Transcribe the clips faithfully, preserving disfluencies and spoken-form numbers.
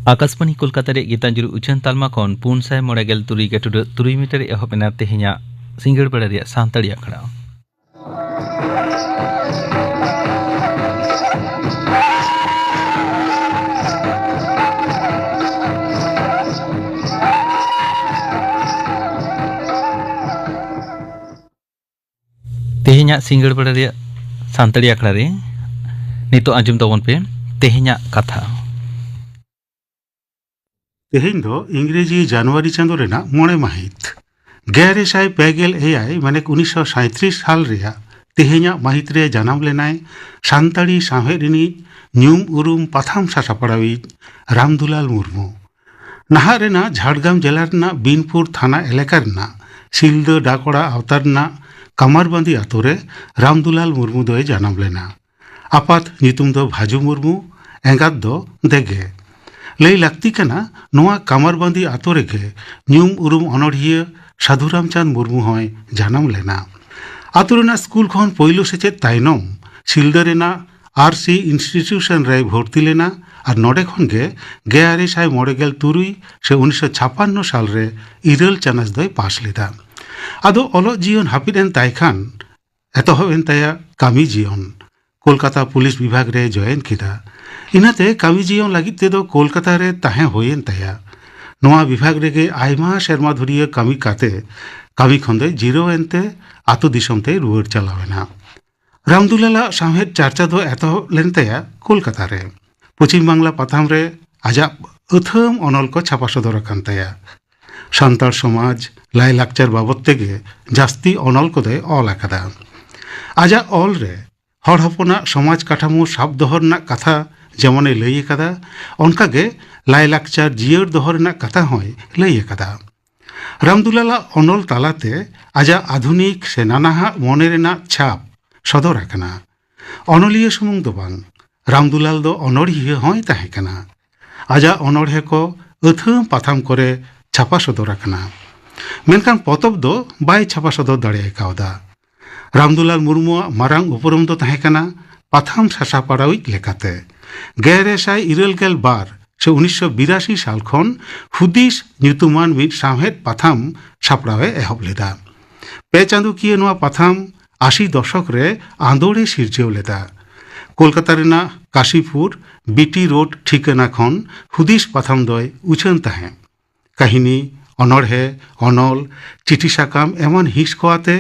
ᱟᱠᱟᱥᱵᱟᱱᱤ ᱠᱳᱞᱠᱟᱛᱟ ᱨᱮᱭᱟᱜ ᱜᱤᱛᱟᱧᱡᱚᱞᱤ ᱩᱪᱷᱟᱹᱱ ᱛᱟᱞᱢᱟ ᱠᱷᱚᱱ ᱯᱩᱱ ᱥᱟᱭ ᱢᱚᱬᱮ ᱜᱮᱞ ᱛᱩᱨᱩᱭ ᱜᱟᱹᱴᱩᱰᱟᱹᱜ ᱛᱩᱨᱩᱭ ᱢᱤᱴᱟᱨ ᱮᱦᱚᱵ ᱮᱱᱟ ᱛᱮᱦᱮᱧᱟᱜ ᱥᱤᱸᱜᱟᱹᱲ ᱵᱮᱲᱟ ᱨᱮᱭᱟᱜ ᱥᱟᱱᱛᱟᱲᱤ ᱟᱠᱷᱲᱟ᱾ ᱛᱮᱦᱮᱧᱟᱜ ᱥᱤᱸᱜᱟᱹᱲ ᱵᱮᱲᱟ ᱨᱮᱭᱟᱜ ᱥᱟᱱᱛᱟᱲᱤ ᱟᱠᱷᱲᱟ ᱨᱮ ᱱᱤᱛᱚᱜ ᱟᱸᱡᱚᱢ ᱛᱟᱵᱚᱱ ᱯᱮ ᱛᱮᱦᱮᱧᱟᱜ ᱠᱟᱛᱷᱟ᱾ ᱛᱮᱦᱮᱧ ᱫᱚ ᱤᱝᱨᱮᱡᱤ ᱡᱟᱱᱩᱣᱟᱨᱤ ᱪᱟᱸᱫᱳ ᱨᱮᱱᱟᱜ ᱢᱚᱬᱮ ᱢᱟᱹᱦᱤᱛ᱾ ᱜᱮᱞ ᱟᱨᱮ ᱥᱟᱭ ᱯᱮ ᱜᱮᱞ ᱮᱭᱟᱭ, ᱢᱟᱱᱮ ᱩᱱᱤᱥᱥᱚ ᱥᱟᱸᱭᱛᱨᱤᱥ ᱥᱟᱞ ᱨᱮᱭᱟᱜ ᱛᱮᱦᱮᱧᱟᱜ ᱢᱟᱹᱦᱤᱛ ᱨᱮ ᱡᱟᱱᱟᱢ ᱞᱮᱱᱟᱭ ᱥᱟᱱᱛᱟᱲᱤ ᱥᱟᱶᱦᱮᱫ ᱨᱤᱱᱤᱡ ᱧᱩᱢ ᱩᱨᱩᱢ ᱯᱟᱛᱷᱟᱢ ᱥᱟᱥᱟᱯᱲᱟᱣᱤᱡ ᱨᱟᱢᱫᱩᱞᱟᱞ ᱢᱩᱨᱢᱩ᱾ ᱱᱟᱦᱟᱜ ᱨᱮᱱᱟᱜ ᱡᱷᱟᱲᱜᱨᱟᱢ ᱡᱮᱞᱟ ᱨᱮᱱᱟᱜ ᱵᱤᱱᱯᱩᱨ ᱛᱷᱟᱱᱟ ᱮᱞᱟᱠᱟ ᱨᱮᱱᱟᱜ ᱥᱤᱞᱫᱟᱹ ᱰᱟᱠᱚᱲᱟ ᱟᱣᱛᱟ ᱨᱮᱱᱟᱜ ᱠᱟᱢᱟᱨᱵᱟᱸᱫᱤ ᱟᱛᱳ ᱨᱮ ᱨᱟᱢᱫᱩᱞᱟᱞ ᱢᱩᱨᱢᱩ ᱫᱚᱭ ᱡᱟᱱᱟᱢ ᱞᱮᱱᱟ᱾ ᱟᱯᱟᱛ ᱧᱩᱛᱩᱢ ᱫᱚ ᱵᱷᱟᱡᱩ ᱢᱩᱨᱢᱩ, ᱮᱸᱜᱟᱛ ᱫᱚ ᱫᱮᱜᱮ᱾ ᱞᱟᱹᱭ ᱞᱟᱹᱠᱛᱤ ᱠᱟᱱᱟ, ᱱᱚᱣᱟ ᱠᱟᱢᱟᱨᱵᱟᱸᱫᱤ ᱟᱛᱳ ᱨᱮᱜᱮ ᱧᱩᱢ ᱩᱨᱩᱢ ᱚᱱᱚᱬᱦᱤᱭᱟᱹ ᱥᱟᱹᱫᱷᱩ ᱨᱟᱢᱪᱟᱸᱫᱽ ᱢᱩᱨᱢᱩ ᱦᱚᱸᱭ ᱡᱟᱱᱟᱢ ᱞᱮᱱᱟ᱾ ᱟᱛᱳ ᱨᱮᱱᱟᱜ ᱥᱠᱩᱞ ᱠᱷᱚᱱ ᱯᱳᱭᱞᱳ ᱥᱮᱪᱮᱫ ᱛᱟᱭᱱᱚᱢ ᱥᱤᱞᱫᱟᱹ ᱨᱮᱱᱟᱜ ᱟᱨ ᱥᱤ ᱤᱱᱥᱴᱤᱴᱤᱭᱩᱥᱚᱱ ᱨᱮᱭ ᱵᱷᱚᱨᱛᱤ ᱞᱮᱱᱟ ᱟᱨ ᱱᱚᱰᱮ ᱠᱷᱚᱱ ᱜᱮ ᱜᱮᱞ ᱟᱨᱮ ᱥᱟᱭ ᱢᱚᱬᱮ ᱜᱮᱞ ᱛᱩᱨᱩᱭ ᱥᱮ ᱩᱱᱤᱥᱥᱚ ᱪᱷᱟᱯᱟᱱᱱᱚ ᱥᱟᱞ ᱨᱮ ᱤᱨᱟᱹᱞ ᱪᱟᱱᱟᱪ ᱫᱚᱭ ᱯᱟᱥ ᱞᱮᱫᱟ᱾ ᱟᱫᱚ ᱚᱞᱚᱜ ᱡᱤᱭᱚᱱ ᱦᱟᱹᱯᱤᱫ ᱮᱱ ᱛᱟᱭ ᱠᱷᱟᱱ ᱮᱛᱚᱦᱚᱵ ᱮᱱ ᱛᱟᱭᱟ ᱠᱟᱹᱢᱤ ᱡᱤᱭᱚᱱ᱾ ᱠᱳᱞᱠᱟᱛᱟ ᱯᱩᱞᱤᱥ ᱵᱤᱵᱷᱟᱜᱽ ᱨᱮ ᱡᱚᱭᱮᱱ ᱠᱮᱫᱟ᱾ ᱤᱱᱟᱹᱛᱮ ᱠᱟᱹᱢᱤ ᱡᱤᱭᱚᱱ ᱞᱟᱹᱜᱤᱫ ᱛᱮᱫᱚ ᱠᱳᱞᱠᱟᱛᱟ ᱨᱮ ᱛᱟᱦᱮᱸ ᱦᱩᱭᱮᱱ ᱛᱟᱭᱟ᱾ ᱱᱚᱣᱟ ᱵᱤᱵᱷᱟᱜᱽ ᱨᱮᱜᱮ ᱟᱭᱢᱟ ᱥᱮᱨᱢᱟ ᱫᱷᱩᱨᱤᱭᱟᱹ ᱠᱟᱹᱢᱤ ᱠᱟᱛᱮ ᱠᱟᱹᱢᱤ ᱠᱷᱚᱱ ᱫᱚᱭ ᱡᱤᱨᱟᱹᱣ ᱮᱱᱛᱮ ᱟᱛᱳ ᱫᱤᱥᱚᱢ ᱛᱮᱭ ᱨᱩᱣᱟᱹᱲ ᱪᱟᱞᱟᱣ ᱮᱱᱟ᱾ ᱨᱟᱢᱫᱩᱞᱟᱞᱟᱜ ᱥᱟᱶᱦᱮᱫ ᱪᱟᱨᱪᱟ ᱫᱚ ᱮᱛᱚᱦᱚᱵ ᱞᱮᱱ ᱛᱟᱭᱟ ᱠᱳᱞᱠᱟᱛᱟ ᱨᱮ᱾ ᱯᱚᱪᱷᱤᱢ ᱵᱟᱝᱞᱟ ᱯᱟᱛᱷᱟᱢ ᱨᱮ ᱟᱡᱟᱜ ᱟᱹᱛᱷᱟᱹᱢ ᱚᱱᱚᱞ ᱠᱚ ᱪᱷᱟᱯᱟ ᱥᱚᱫᱚᱨ ᱟᱠᱟᱱ ᱛᱟᱭᱟ᱾ ᱥᱟᱱᱛᱟᱲ ᱥᱚᱢᱟᱡᱽ, ᱞᱟᱭᱼᱞᱟᱠᱪᱟᱨ ᱵᱟᱵᱚᱛ ᱛᱮᱜᱮ ᱡᱟᱹᱥᱛᱤ ᱚᱱᱚᱞ ᱠᱚᱫᱚᱭ ᱚᱞ ᱟᱠᱟᱫᱟ᱾ ᱟᱡᱟᱜ ᱚᱞ ᱨᱮ ᱦᱚᱲ ᱦᱚᱯᱚᱱᱟᱜ ᱥᱚᱢᱟᱡᱽ ᱠᱟᱴᱷᱟᱢᱳ ᱥᱟᱵ ᱫᱚᱦᱚ ᱨᱮᱱᱟᱜ ᱠᱟᱛᱷᱟ ᱡᱮᱢᱚᱱᱮ ᱞᱟᱹᱭ ᱟᱠᱟᱫᱟ, ᱚᱱᱠᱟᱜᱮ ᱞᱟᱭᱼᱞᱟᱠᱪᱟᱨ ᱡᱤᱭᱟᱹᱲ ᱫᱚᱦᱚ ᱨᱮᱱᱟᱜ ᱠᱟᱛᱷᱟ ᱦᱚᱸᱭ ᱞᱟᱹᱭ ᱟᱠᱟᱫᱟ᱾ ᱨᱟᱢᱫᱩᱞᱟᱞᱟᱜ ᱚᱱᱚᱞ ᱛᱟᱞᱟᱛᱮ ᱟᱡᱟᱜ ᱟᱫᱷᱩᱱᱤᱠ ᱥᱮ ᱱᱟᱱᱟᱦᱟᱜ ᱢᱚᱱᱮ ᱨᱮᱱᱟᱜ ᱪᱷᱟᱯ ᱥᱚᱫᱚᱨ ᱟᱠᱟᱱᱟ᱾ ᱚᱱᱚᱞᱤᱭᱟᱹ ᱥᱩᱢᱩᱝ ᱫᱚ ᱵᱟᱝ, ᱨᱟᱢᱫᱩᱞᱟᱞ ᱫᱚ ᱚᱱᱚᱲᱦᱤᱭᱟᱹ ᱦᱚᱸᱭ ᱛᱟᱦᱮᱸ ᱠᱟᱱᱟ᱾ ᱟᱡᱟᱜ ᱚᱱᱚᱬᱦᱮ ᱠᱚ ᱟᱹᱛᱷᱟᱹᱢ ᱯᱟᱛᱷᱟᱢ ᱠᱚᱨᱮ ᱪᱷᱟᱯᱟ ᱥᱚᱫᱚᱨ ᱟᱠᱟᱱᱟ, ᱢᱮᱱᱠᱷᱟᱱ ᱯᱚᱛᱚᱵ ᱫᱚ ᱵᱟᱭ ᱪᱷᱟᱯᱟ ᱥᱚᱫᱚᱨ ᱫᱟᱲᱮ ᱠᱟᱣᱫᱟ᱾ ᱨᱟᱢᱫᱩᱞᱟᱞ ᱢᱩᱨᱢᱩᱣᱟᱜ ᱢᱟᱨᱟᱝ ᱩᱯᱨᱩᱢ ᱫᱚ ᱛᱟᱦᱮᱸ ᱠᱟᱱᱟ ᱯᱟᱛᱷᱟᱢ ᱥᱟᱥᱟᱯᱲᱟᱣᱤᱡ ᱞᱮᱠᱟᱛᱮ᱾ ᱜᱮᱞ ᱤᱨᱟᱹᱞ ᱜᱮᱞ ᱵᱟᱨ ᱥᱮ ᱩᱱᱤᱥᱥᱚ ᱵᱤᱨᱟᱥᱤ ᱥᱟᱞ ᱠᱷᱚᱱ ᱦᱩᱫᱤᱥ ᱧᱩᱛᱩᱢᱟᱱ ᱢᱤᱫ ᱥᱟᱶᱦᱮᱫ ᱯᱟᱛᱷᱟᱢ ᱥᱟᱯᱲᱟᱣ ᱮ ᱮᱦᱚᱵ ᱞᱮᱫᱟ᱾ ᱯᱮ ᱪᱟᱸᱫᱳᱠᱤᱭᱟᱹ ᱱᱚᱣᱟ ᱯᱟᱛᱷᱟᱢ ᱟᱥᱤ ᱫᱚᱥᱚᱠ ᱨᱮ ᱟᱸᱫᱳᱲ ᱮ ᱥᱤᱨᱡᱟᱹᱣ ᱞᱮᱫᱟ᱾ ᱠᱳᱞᱠᱟᱛᱟ ᱨᱮᱱᱟᱜ ᱠᱟᱥᱤᱯᱩᱨ ᱵᱤᱴᱤ ᱨᱳᱰ ᱴᱷᱤᱠᱟᱹᱱᱟ ᱠᱷᱚᱱ ᱦᱩᱫᱤᱥ ᱯᱟᱛᱷᱟᱢ ᱫᱚᱭ ᱩᱪᱷᱟᱹᱱ ᱛᱟᱦᱮᱸᱫ᱾ ᱠᱟᱹᱦᱱᱤ, ᱚᱱᱚᱬᱦᱮ, ᱚᱱᱚᱞ, ᱪᱤᱴᱷᱤ ᱥᱟᱠᱟᱢ ᱮᱢᱟᱱ ᱦᱤᱸᱥ ᱠᱚ ᱟᱛᱮ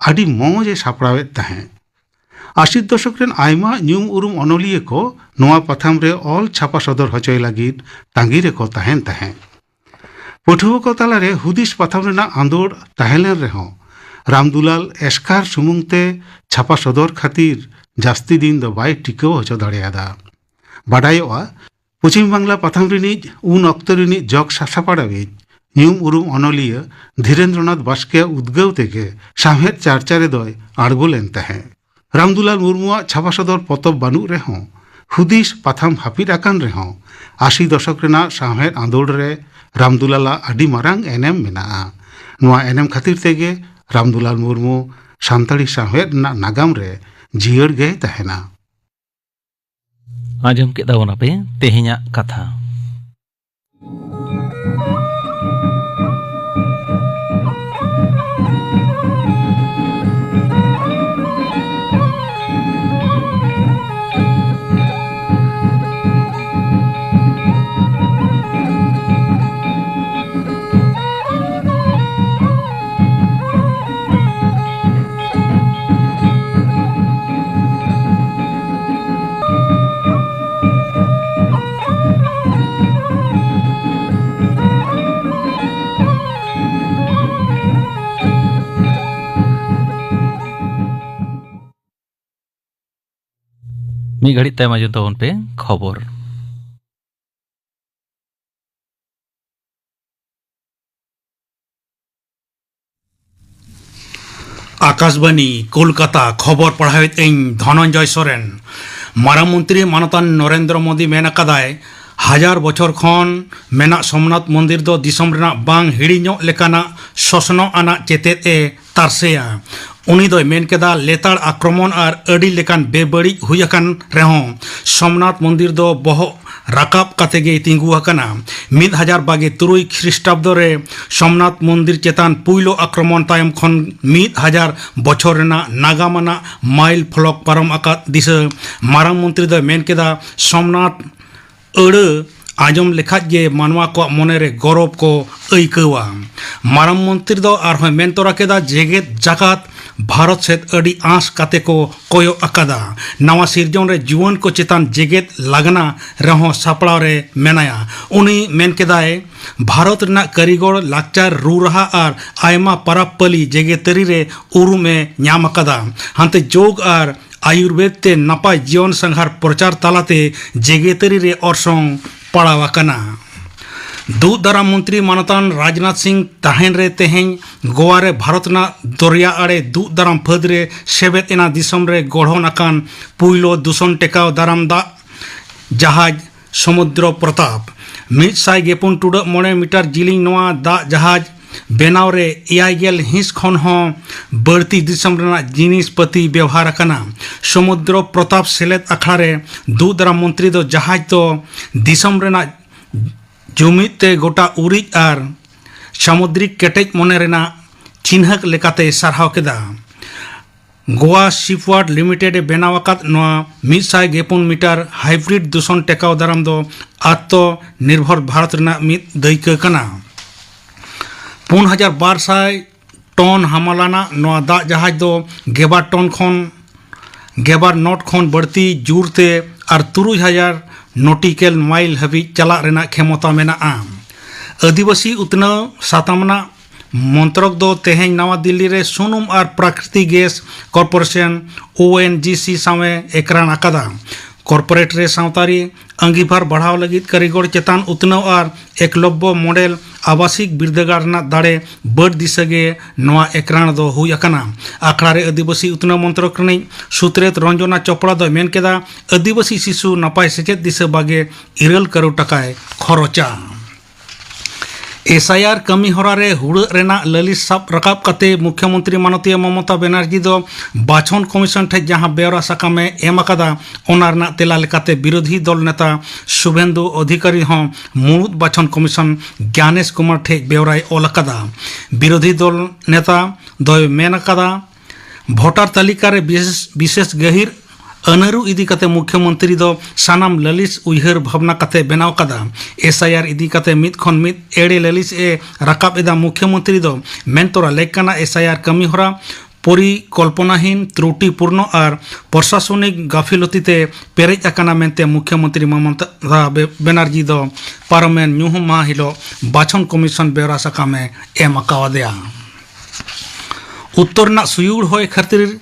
ᱟᱹᱰᱤ ᱢᱚᱸᱡᱽ ᱮ ᱥᱟᱯᱲᱟᱣᱮᱫ ᱛᱟᱦᱮᱸᱫ᱾ ᱟᱥᱤ ᱫᱚᱥᱚᱠ ᱨᱮᱱ ᱟᱭᱢᱟ ᱧᱩᱢ ᱩᱨᱩᱢ ᱚᱱᱚᱞᱤᱭᱟᱹ ᱠᱚ ᱱᱚᱣᱟ ᱯᱟᱛᱷᱟᱢ ᱨᱮ ᱚᱞ ᱪᱷᱟᱯᱟ ᱥᱚᱫᱚᱨ ᱦᱚᱪᱚᱭ ᱞᱟᱹᱜᱤᱫ ᱛᱟᱺᱜᱤ ᱨᱮᱠᱚ ᱛᱟᱦᱮᱸᱱ ᱛᱟᱦᱮᱸᱫ᱾ ᱯᱟᱹᱴᱷᱩᱣᱟᱹ ᱠᱚ ᱛᱟᱞᱟᱨᱮ ᱦᱩᱫᱤᱥ ᱯᱟᱛᱷᱟᱢ ᱨᱮᱱᱟᱜ ᱟᱸᱫᱳᱲ ᱛᱟᱦᱮᱸ ᱞᱮᱱ ᱨᱮᱦᱚᱸ, ᱨᱟᱢᱫᱩᱞᱟᱞ ᱮᱥᱠᱟᱨ ᱥᱩᱢᱩᱝ ᱛᱮ ᱪᱷᱟᱯᱟ ᱥᱚᱫᱚᱨ ᱠᱷᱟᱹᱛᱤᱨ ᱡᱟᱹᱥᱛᱤ ᱫᱤᱱ ᱫᱚ ᱵᱟᱭ ᱴᱤᱠᱟᱹᱣ ᱦᱚᱪᱚ ᱫᱟᱲᱮᱭᱟᱫᱟ᱾ ᱵᱟᱰᱟᱭᱚᱜᱼᱟ, ᱯᱚᱪᱷᱤᱢ ᱵᱟᱝᱞᱟ ᱯᱟᱛᱷᱟᱢ ᱨᱤᱱᱤᱡ ᱩᱱ ᱚᱠᱛᱚ ᱨᱤᱱᱤᱡ ᱡᱚᱜᱽ ᱥᱟᱥᱟᱯᱲᱟᱣᱤᱡ ᱧᱩᱢ ᱩᱨᱩᱢ ᱚᱱᱚᱞᱤᱭᱟᱹ ᱫᱷᱤᱨᱮᱱᱫᱨᱚᱱᱟᱛᱷ ᱵᱟᱥᱠᱮᱭᱟᱜ ᱩᱫᱽᱜᱟᱹᱣ ᱛᱮᱜᱮ ᱥᱟᱶᱦᱮᱫ ᱪᱟᱨᱪᱟ ᱨᱮᱫᱚᱭ ᱟᱬᱜᱚ ᱞᱮᱱ ᱛᱟᱦᱮᱸᱫ᱾ ᱨᱟᱢᱫᱩᱞᱟᱞ ᱢᱩᱨᱢᱩᱣᱟᱜ ᱪᱷᱟᱯᱟ ᱥᱚᱫᱚᱨ ᱯᱚᱛᱚᱵ ᱵᱟᱹᱱᱩᱜ ᱨᱮᱦᱚᱸ, ᱦᱩᱫᱤᱥ ᱯᱟᱛᱷᱟᱢ ᱦᱟᱹᱯᱤᱫ ᱟᱠᱟᱱ ᱨᱮᱦᱚᱸ, ᱟᱥᱤ ᱫᱚᱥᱚᱠ ᱨᱮᱱᱟᱜ ᱥᱟᱶᱦᱮᱫ ᱟᱸᱫᱳᱲ ᱨᱮ ᱨᱟᱢᱫᱩᱞᱟᱞᱟᱜ ᱟᱹᱰᱤ ᱢᱟᱨᱟᱝ ᱮᱱᱮᱢ ᱢᱮᱱᱟᱜᱼᱟ᱾ ᱱᱚᱣᱟ ᱮᱱᱮᱢ ᱠᱷᱟᱹᱛᱤᱨ ᱛᱮᱜᱮ ᱨᱟᱢᱫᱩᱞᱟᱞ ᱢᱩᱨᱢᱩ ᱥᱟᱱᱛᱟᱲᱤ ᱥᱟᱶᱦᱮᱫ ᱨᱮᱱᱟᱜ ᱱᱟᱜᱟᱢ ᱨᱮ ᱡᱤᱭᱟᱹᱲ ᱜᱮᱭ ᱛᱟᱦᱮᱱᱟ᱾ ᱟᱸᱡᱚᱢ ᱠᱮᱫ ᱛᱟᱵᱚᱱᱟᱯᱮ ᱛᱮᱦᱮᱧᱟᱜ ᱠᱟᱛᱷᱟ᱾ ᱢᱤᱫ ᱜᱷᱟᱹᱲᱤᱡ ᱛᱟᱭᱚᱢ ᱟᱸᱡᱚᱢ ᱛᱟᱵᱚᱱ ᱯᱮ ᱠᱷᱚᱵᱚᱨ᱾ ᱟᱠᱟᱥᱵᱟᱱᱤ, ᱠᱳᱞᱠᱟᱛᱟ, ᱠᱷᱚᱵᱚᱨ ᱯᱟᱲᱦᱟᱣᱮᱫ ᱟᱹᱧ ᱫᱷᱚᱱᱚᱱᱡᱚᱭ ᱥᱚᱨᱮᱱ᱾ ᱢᱟᱨᱟᱝ ᱢᱚᱱᱛᱨᱤ ᱢᱟᱱᱚᱛᱟᱱ ᱱᱚᱨᱮᱱᱫᱨᱚ ᱢᱳᱫᱤ ᱢᱮᱱ ᱟᱠᱟᱫᱟᱭ, ᱦᱟᱡᱟᱨ ᱵᱚᱪᱷᱚᱨ ᱠᱷᱚᱱ ᱢᱮᱱᱟᱜ ᱥᱳᱢᱱᱟᱛᱷ ᱢᱚᱱᱫᱤᱨ ᱫᱚ ᱫᱤᱥᱚᱢ ᱨᱮᱱᱟᱜ ᱵᱟᱝ ᱦᱤᱲᱤᱧᱚᱜ ᱞᱮᱠᱟᱱᱟᱜ ᱥᱚᱥᱱᱚᱜ ᱟᱱᱟᱜ ᱪᱮᱛᱮᱫ ᱮ ᱛᱟᱨᱥᱮᱭᱟ᱾ ᱩᱱᱤ ᱫᱚᱭ ᱢᱮᱱ ᱠᱮᱫᱟ, ᱞᱮᱛᱟᱲ ᱟᱠᱨᱚᱢᱚᱱ ᱟᱨ ᱟᱹᱰᱤ ᱞᱮᱠᱟᱱ ᱵᱮᱵᱟᱹᱲᱤᱡ ᱦᱩᱭ ᱟᱠᱟᱱ ᱨᱮᱦᱚᱸ ᱥᱳᱢᱱᱟᱛᱷ ᱢᱚᱱᱫᱤᱨ ᱫᱚ ᱵᱚᱦᱚᱜ ᱨᱟᱠᱟᱵ ᱠᱟᱛᱮ ᱜᱮᱭ ᱛᱤᱸᱜᱩ ᱟᱠᱟᱱᱟ᱾ ᱢᱤᱫ ᱦᱟᱡᱟᱨ ᱵᱟᱜᱮ ᱛᱩᱨᱩᱭ ᱠᱷᱨᱤᱥᱴᱟᱵᱫᱚ ᱨᱮ ᱥᱳᱢᱱᱟᱛᱷ ᱢᱚᱱᱫᱤᱨ ᱪᱮᱛᱟᱱ ᱯᱩᱭᱞᱩ ᱟᱠᱨᱚᱢᱚᱱ ᱛᱟᱭᱚᱢ ᱠᱷᱚᱱ ᱢᱤᱫ ᱦᱟᱡᱟᱨ ᱵᱚᱪᱷᱚᱨ ᱨᱮᱱᱟᱜ ᱱᱟᱜᱟᱢ ᱟᱱᱟᱜ ᱢᱟᱭᱤᱞ ᱯᱷᱚᱞᱚᱠ ᱯᱟᱨᱚᱢ ᱟᱠᱟᱫ ᱫᱤᱥᱟᱹ ᱢᱟᱨᱟᱝ ᱢᱚᱱᱛᱨᱤ ᱫᱚᱭ ᱢᱮᱱ ᱠᱮᱫᱟ, ᱥᱳᱢᱱᱟᱛᱷ ᱟᱹᱲᱟᱹ ᱟᱸᱡᱚᱢ ᱞᱮᱠᱷᱟᱡ ᱜᱮ ᱢᱟᱱᱣᱟ ᱠᱚᱣᱟᱜ ᱢᱚᱱᱮᱨᱮ ᱜᱚᱨᱚᱵ ᱠᱚ ᱟᱹᱭᱠᱟᱹᱣᱟ᱾ ᱢᱟᱨᱟᱝ ᱢᱚᱱᱛᱨᱤ ᱫᱚ ᱟᱨᱦᱚᱸᱭ ᱢᱮᱱ ᱛᱚᱨᱟ ᱠᱮᱫᱟ, ᱡᱮᱜᱮᱛ ᱡᱟᱠᱟᱛ ᱵᱷᱟᱨᱚᱛ ᱥᱮᱫ ᱟᱹᱰᱤ ᱟᱸᱥ ᱠᱟᱛᱮ ᱠᱚ ᱠᱚᱭᱚᱜ ᱟᱠᱟᱫᱟ᱾ ᱱᱟᱣᱟ ᱥᱤᱨᱡᱚᱱ ᱨᱮ ᱡᱩᱣᱟᱹᱱ ᱠᱚ ᱪᱮᱛᱟᱱ ᱡᱮᱜᱮᱛ ᱞᱟᱜᱽᱱᱟ ᱨᱮᱦᱚᱸ ᱥᱟᱯᱲᱟᱣ ᱨᱮ ᱢᱮᱱᱟᱭᱟ᱾ ᱩᱱᱤ ᱢᱮᱱ ᱠᱮᱫᱟᱭ, ᱵᱷᱟᱨᱚᱛ ᱨᱮᱱᱟᱜ ᱠᱟᱹᱨᱤᱜᱚᱲ, ᱞᱟᱠᱪᱟᱨ, ᱨᱩ ᱨᱟᱦᱟ ᱟᱨ ᱟᱭᱢᱟ ᱯᱟᱨᱟᱵᱽ ᱯᱟᱹᱞᱤ ᱡᱮᱜᱮᱛᱟᱹᱨᱤ ᱨᱮ ᱩᱨᱩᱢ ᱮ ᱧᱟᱢ ᱟᱠᱟᱫᱟ᱾ ᱦᱟᱱᱛᱮ ᱡᱳᱜᱽ ᱟᱨ ᱟᱭᱩᱨᱵᱮᱫ ᱛᱮ ᱱᱟᱯᱟᱭ ᱡᱤᱭᱚᱱ ᱥᱟᱸᱜᱷᱟᱨ ᱯᱨᱚᱪᱟᱨ ᱛᱟᱞᱟᱛᱮ ᱡᱮᱜᱮᱛᱟᱹᱨᱤ ᱨᱮ ᱚᱨᱥᱚᱝ ᱯᱟᱲᱟᱣ ᱟᱠᱟᱱᱟ᱾ ᱫᱩᱜ ᱫᱟᱨᱟᱢ ᱢᱚᱱᱛᱨᱤ ᱢᱟᱱᱚᱛᱟᱱ ᱨᱟᱡᱽᱱᱟᱛᱷ ᱥᱤᱝ ᱛᱟᱦᱮᱱ ᱨᱮ ᱛᱮᱦᱮᱧ ᱜᱳᱣᱟ ᱨᱮ ᱵᱷᱟᱨᱚᱛ ᱨᱮᱱᱟᱜ ᱫᱚᱨᱭᱟ ᱟᱲᱮ ᱫᱩᱜ ᱫᱟᱨᱟᱢ ᱯᱷᱟᱹᱫᱽ ᱨᱮ ᱥᱮᱵᱮᱫ ᱮᱱᱟ ᱫᱤᱥᱚᱢ ᱨᱮ ᱜᱚᱲᱦᱚᱱ ᱟᱠᱟᱱ ᱯᱩᱭᱞᱩ ᱫᱩᱥᱚᱱ ᱴᱮᱠᱟᱣ ᱫᱟᱨᱟᱢ ᱫᱟᱜ ᱡᱟᱦᱟᱡᱽ ᱥᱚᱢᱩᱫᱨᱚ ᱯᱨᱚᱛᱟᱯ᱾ ᱢᱤᱫ ᱥᱟᱭ ᱜᱮᱯᱩᱱ ᱴᱩᱰᱟᱹᱜ ᱢᱚᱬᱮ ᱢᱤᱴᱟᱨ ᱡᱤᱞᱤᱧ ᱱᱚᱣᱟ ᱫᱟᱜ ᱡᱟᱦᱟᱡᱽ ᱵᱮᱱᱟᱣ ᱨᱮ ᱮᱭᱟᱭ ᱜᱮᱞ ᱦᱤᱸᱥ ᱠᱷᱚᱱ ᱦᱚᱸ ᱵᱟᱹᱲᱛᱤ ᱫᱤᱥᱚᱢ ᱨᱮᱱᱟᱜ ᱡᱤᱱᱤᱥ ᱯᱟᱹᱛᱤ ᱵᱮᱣᱦᱟᱨ ᱟᱠᱟᱱᱟ᱾ ᱥᱚᱢᱩᱫᱨᱚ ᱯᱨᱚᱛᱟᱯ ᱥᱮᱞᱮᱫ ᱟᱠᱷᱲᱟ ᱨᱮ ᱫᱩᱜ ᱫᱟᱨᱟᱢ ᱢᱚᱱᱛᱨᱤ ᱫᱚ ᱡᱟᱦᱟᱡᱽ ᱫᱚ ᱫᱤᱥᱚᱢ ᱨᱮᱱᱟᱜ ᱡᱩᱢᱤᱫ ᱛᱮ ᱜᱚᱴᱟ ᱩᱨᱤᱡ ᱟᱨ ᱥᱟᱢᱩᱫᱨᱤᱠ ᱠᱮᱴᱮᱡ ᱢᱚᱱᱮ ᱨᱮᱱᱟᱜ ᱪᱤᱱᱦᱟᱹ ᱞᱮᱠᱟᱛᱮᱭ ᱥᱟᱨᱦᱟᱣ ᱠᱮᱫᱟ᱾ ᱜᱳᱣᱟ ᱥᱤᱯᱣᱟᱨᱰ ᱞᱤᱢᱤᱴᱮᱰ ᱮ ᱵᱮᱱᱟᱣ ᱟᱠᱟᱫ ᱱᱚᱣᱟ ᱢᱤᱫ ᱥᱟᱭ ᱜᱮᱯᱩᱱ ᱢᱤᱴᱟᱨ ᱦᱟᱭᱵᱨᱤᱰ ᱫᱩᱥᱚᱱ ᱴᱮᱠᱟᱣ ᱫᱟᱨᱟᱢ ᱫᱚ ᱟᱛᱢᱚ ᱱᱤᱨᱵᱷᱚᱨ ᱵᱷᱟᱨᱚᱛ ᱨᱮᱱᱟᱜ ᱢᱤᱫ ᱫᱟᱹᱭᱠᱟᱹ ᱠᱟᱱᱟ᱾ ᱯᱩᱱ ᱦᱟᱡᱟᱨ ᱵᱟᱨ ᱥᱟᱭ ᱴᱚᱱ ᱦᱟᱢᱟᱞ ᱟᱱᱟᱜ ᱱᱚᱣᱟ ᱫᱟᱜ ᱡᱟᱦᱟᱡᱽ ᱫᱚ ᱜᱮᱵᱟᱨ ᱴᱚᱱ ᱠᱷᱚᱱ, ᱜᱮᱵᱟᱨ ᱱᱚᱴ ᱠᱷᱚᱱ ᱵᱟᱹᱲᱛᱤ ᱡᱳᱨᱛᱮ ᱟᱨ ᱛᱩᱨᱩᱭ ᱦᱟᱡᱟᱨ ᱱᱚᱴᱤᱠᱮᱞ ᱢᱟᱭᱤᱞ ᱦᱟᱹᱵᱤᱡ ᱪᱟᱞᱟᱜ ᱨᱮᱱᱟᱜ ᱠᱷᱮᱢᱚᱛᱟ ᱢᱮᱱᱟᱜᱼᱟ᱾ ᱟᱹᱫᱤᱵᱟᱹᱥᱤ ᱩᱛᱱᱟᱹᱣ ᱥᱟᱛᱟᱢ ᱟᱱᱟᱜ ᱢᱚᱱᱛᱨᱚᱠ ᱫᱚ ᱛᱮᱦᱮᱧ ᱱᱟᱣᱟ ᱫᱤᱞᱞᱤ ᱨᱮ ᱥᱩᱱᱩᱢ ᱟᱨ ᱯᱨᱟᱠᱨᱤᱛᱤᱠ ᱜᱮᱥ ᱠᱚᱨᱯᱳᱨᱮᱥᱚᱱ, ᱳ ᱮᱱ ᱡᱤ ᱥᱤ, ᱥᱟᱶ ᱮ ᱮᱠᱨᱟᱱ ᱟᱠᱟᱫᱟ᱾ ᱠᱚᱨᱯᱳᱨᱮᱴ ᱨᱮ ᱥᱟᱶᱛᱟᱨᱤ ᱟᱹᱜᱤᱵᱷᱟᱨ ᱵᱟᱲᱦᱟᱣ ᱞᱟᱹᱜᱤᱫ ᱠᱟᱹᱨᱤᱜᱚᱲ ᱪᱮᱛᱟᱱ ᱩᱛᱱᱟᱹᱣ ᱟᱨ ᱮᱠᱞᱚᱵᱵᱚ ᱢᱚᱰᱮᱞ ᱟᱵᱟᱥᱤᱠ ᱵᱤᱨᱫᱟᱹᱜᱟᱲ ᱨᱮᱱᱟᱜ ᱫᱟᱲᱮ ᱵᱟᱹᱰ ᱫᱤᱥᱟᱹ ᱜᱮ ᱱᱚᱣᱟ ᱮᱠᱨᱟᱱ ᱫᱚ ᱦᱩᱭ ᱟᱠᱟᱱᱟ᱾ ᱟᱠᱷᱲᱟ ᱨᱮ ᱟᱹᱫᱤᱵᱟᱹᱥᱤ ᱩᱛᱱᱟᱹᱣ ᱢᱚᱱᱛᱨᱚᱠ ᱨᱤᱱᱤᱡ ᱥᱩᱛᱨᱮᱛ ᱨᱚᱧᱡᱚᱱᱟ ᱪᱚᱯᱲᱟ ᱫᱚᱭ ᱢᱮᱱ ᱠᱮᱫᱟ, ᱟᱹᱫᱤᱵᱟᱹᱥᱤ ᱥᱤᱥᱩ ᱱᱟᱯᱟᱭ ᱥᱮᱪᱮᱫ ᱫᱤᱥᱟᱹ ᱵᱟᱜᱮ ᱤᱨᱟᱹᱞ ᱠᱟᱨᱳᱲ ᱴᱟᱠᱟᱭ ᱠᱷᱚᱨᱚᱪᱟ᱾ ᱮᱥ ᱟᱭ ᱟᱨ ᱠᱟᱹᱢᱤ ᱦᱚᱨᱟ ᱨᱮ ᱦᱩᱲᱟᱹᱜ ᱨᱮᱱᱟᱜ ᱞᱟᱹᱞᱤᱥ ᱥᱟᱵ ᱨᱟᱠᱟᱵ ᱠᱟᱛᱮ ᱢᱩᱠᱷᱭᱚᱢᱚᱱᱛᱨᱤ ᱢᱟᱱᱚᱛᱤᱭᱟᱹ ᱢᱚᱢᱚᱛᱟ ᱵᱮᱱᱟᱨᱡᱤ ᱫᱚ ᱵᱟᱪᱷᱚᱱ ᱠᱚᱢᱤᱥᱚᱱ ᱴᱷᱮᱱ ᱡᱟᱦᱟᱸ ᱵᱮᱣᱨᱟ ᱥᱟᱠᱟᱢ ᱮ ᱮᱢ ᱟᱠᱟᱫᱟ, ᱚᱱᱟ ᱨᱮᱱᱟᱜ ᱛᱮᱞᱟ ᱞᱮᱠᱟᱛᱮ ᱵᱤᱨᱳᱫᱷᱤ ᱫᱚᱞ ᱱᱮᱛᱟ ᱥᱩᱵᱷᱮᱱᱫᱩ ᱚᱫᱷᱤᱠᱟᱨᱤ ᱦᱚᱸ ᱢᱩᱬᱩᱫ ᱵᱟᱪᱷᱚᱱ ᱠᱚᱢᱤᱥᱚᱱ ᱜᱭᱟᱱᱮᱥ ᱠᱩᱢᱟᱨ ᱴᱷᱮᱱ ᱵᱮᱣᱨᱟᱭ ᱚᱞ ᱟᱠᱟᱫᱟ᱾ ᱵᱤᱨᱳᱫᱷᱤ ᱫᱚᱞ ᱱᱮᱛᱟ ᱫᱚᱭ ᱢᱮᱱ ᱟᱠᱟᱫᱟ, ᱵᱷᱳᱴᱟᱨ ᱛᱟᱹᱞᱤᱠᱟ ᱨᱮ ᱵᱤᱥᱮᱥ, ᱵᱤᱥᱮᱥ ᱜᱟᱹᱦᱤᱨ ᱟᱹᱱᱟᱹᱨᱩ ᱤᱫᱤ ᱠᱟᱛᱮ ᱢᱩᱠᱷᱭᱚᱢᱚᱱᱛᱨᱤ ᱫᱚ ᱥᱟᱱᱟᱢ ᱞᱟᱹᱞᱤᱥ ᱩᱭᱦᱟᱹᱨ ᱵᱷᱟᱵᱽᱱᱟ ᱠᱟᱛᱮ ᱵᱮᱱᱟᱣ ᱟᱠᱟᱫᱟ᱾ ᱮᱥ ᱟᱭ ᱟᱨ ᱤᱫᱤ ᱠᱟᱛᱮ ᱢᱤᱫ ᱠᱷᱚᱱ ᱢᱤᱫ ᱮᱲᱮ ᱞᱟᱹᱞᱤᱥ ᱮ ᱨᱟᱠᱟᱵ ᱮᱫᱟ ᱢᱩᱠᱷᱭᱚᱢᱚᱱᱛᱨᱤ ᱫᱚ᱾ ᱢᱮᱱ ᱛᱚᱨᱟ ᱞᱮᱠ ᱠᱟᱱᱟ, ᱮᱥ ᱟᱭ ᱟᱨ ᱠᱟᱹᱢᱤ ᱦᱚᱨᱟ ᱯᱚᱨᱤᱠᱚᱞᱯᱚᱱᱟᱦᱤᱱ, ᱛᱨᱩᱴᱤᱯᱩᱨᱱᱚ ᱟᱨ ᱯᱨᱚᱥᱟᱥᱚᱱᱤᱠ ᱜᱟᱹᱯᱷᱤᱞᱚᱛᱤ ᱛᱮ ᱯᱮᱨᱮᱡ ᱟᱠᱟᱱᱟ ᱢᱮᱱᱛᱮ ᱢᱩᱠᱷᱭᱚᱢᱚᱱᱛᱨᱤ ᱢᱚᱢᱚᱛᱟ ᱵᱮ-, ᱵᱮᱱᱟᱨᱡᱤ ᱫᱚ ᱯᱟᱨᱚᱢᱮᱱ ᱧᱩᱦᱩᱢ ᱢᱟᱦᱟ ᱦᱤᱞᱳᱜ ᱵᱟᱪᱷᱚᱱ ᱠᱚᱢᱤᱥᱚᱱ ᱵᱮᱣᱨᱟ ᱥᱟᱠᱟᱢ ᱮ ᱮᱢ ᱟᱠᱟᱣᱟᱫᱮᱭᱟ᱾ ᱩᱛᱛᱚᱨ ᱨᱮᱱᱟᱜ ᱥᱩᱭᱩᱲ ᱦᱚᱭ ᱠᱷᱟᱹᱛᱤᱨ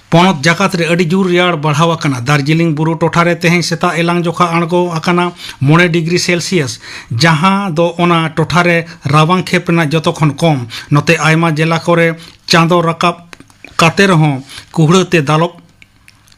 ᱯᱚᱱᱚᱛ ᱡᱟᱠᱟᱛ ᱨᱮ ᱟᱹᱰᱤ ᱡᱳᱨ ᱨᱮᱭᱟᱲ ᱵᱟᱲᱦᱟᱣ ᱟᱠᱟᱱᱟ᱾ ᱫᱟᱨᱡᱤᱞᱤᱝ ᱵᱩᱨᱩ ᱴᱚᱴᱷᱟ ᱨᱮ ᱛᱮᱦᱮᱧ ᱥᱮᱛᱟᱜ ᱮᱞᱟᱝ ᱡᱚᱠᱷᱟ ᱟᱬᱜᱚ ᱟᱠᱟᱱᱟ ᱢᱚᱬᱮ ᱰᱤᱜᱽᱨᱤ ᱥᱮᱞᱥᱤᱭᱟᱥ, ᱡᱟᱦᱟᱸ ᱫᱚ ᱚᱱᱟ ᱴᱚᱴᱷᱟ ᱨᱮ ᱨᱟᱵᱟᱝ ᱠᱷᱮᱯ ᱨᱮᱱᱟᱜ ᱡᱚᱛᱚ ᱠᱷᱚᱱ ᱠᱚᱢ᱾ ᱱᱚᱛᱮ ᱟᱭᱢᱟ ᱡᱮᱞᱟ ᱠᱚᱨᱮ ᱪᱟᱸᱫᱚ ᱨᱟᱠᱟᱵ ᱠᱟᱛᱮ ᱨᱮᱦᱚᱸ ᱠᱩᱦᱲᱟᱹ ᱛᱮ ᱫᱟᱞᱚᱵ